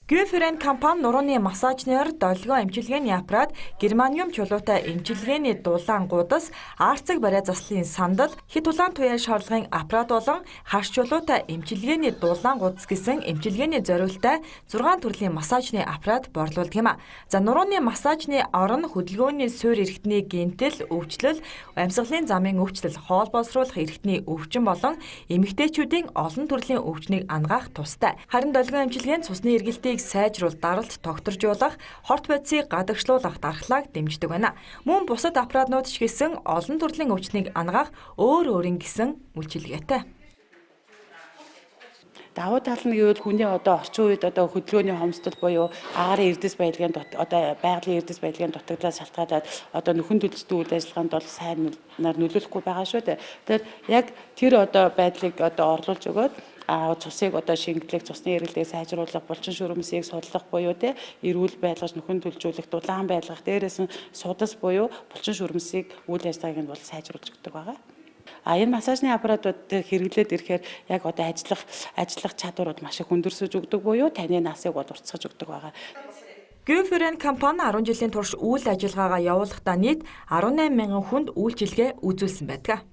Гюферен компани нурууны массажны ор, долгион эмчилгээний аппарат, германиум чулуутай эмчилгээний дулаан гудас, арцэг бариа заслын сандал, хэт улаан туяа шорлогын аппарат болон харш чулуутай эмчилгээний дулаан гудас гэсэн эмчилгээний зориулттай 6 төрлийн массажны аппарат борлуулдаг юм. За, нурууны массажны ор нь хөдөлгөөний суурь эрхтний гэмтэл, өвчлөл, амьсгалын замын өвчлөл, хоол боловсруулах эрхтний өвчин болон эмэгтэйчүүдийн олон төрлийн өвчнийг анагаах тустай. Харин долгион эмчилгээнд цусны эргэлтийг сайжруул, даралт тогтворжуулах, хорт бодисыг гадагшлуулах дархлааг дэмждэг байна. Мөн бусад аппаратнууд ч гэсэн олон төрлийн өвчнийг анагаах өөр өөрийн гэсэн үйлчилгээтэй. Давуу тал нь гэвэл хүний одоо орчин үед одоо хөдөлгөөний хомсдол буюу агаарын эрдэс баялагын одоо байгалийн эрдэс баялагын дутагдлаас шалтгаалаад одоо нөхөн төлждөг үйл ажиллагаанд бол сайнаар нөлөөлөхгүй байгаа шүү дээ. Тэгэхээр яг тэр одоо байдлыг одоо орлуулж өгөөд цусыг одоо шингэлэх, цусны эргэлтийг сайжруулах, булчин шүрмсийг судлах буюу те эрүүл байлгаж, нөхөн төлжүүлэх, дулаан байлгах, дээрээс нь судас буюу булчин шүрмсийг үйл ажиллагааг нь бол сайжруулж өгдөг байгаа. А энэ массажны аппаратууд хэрэглээд ирэхээр яг одоо ажиллах чадвар бол маш их өндөрсөж өгдөг буюу таны насыг бол уртасгаж өгдөг байгаа. Гюферен компани 10 жилийн турш үйл ажиллагаагаа явуулахдаа нийт 18 мянган хүнд үйлчилгээ үзүүлсэн байдаг.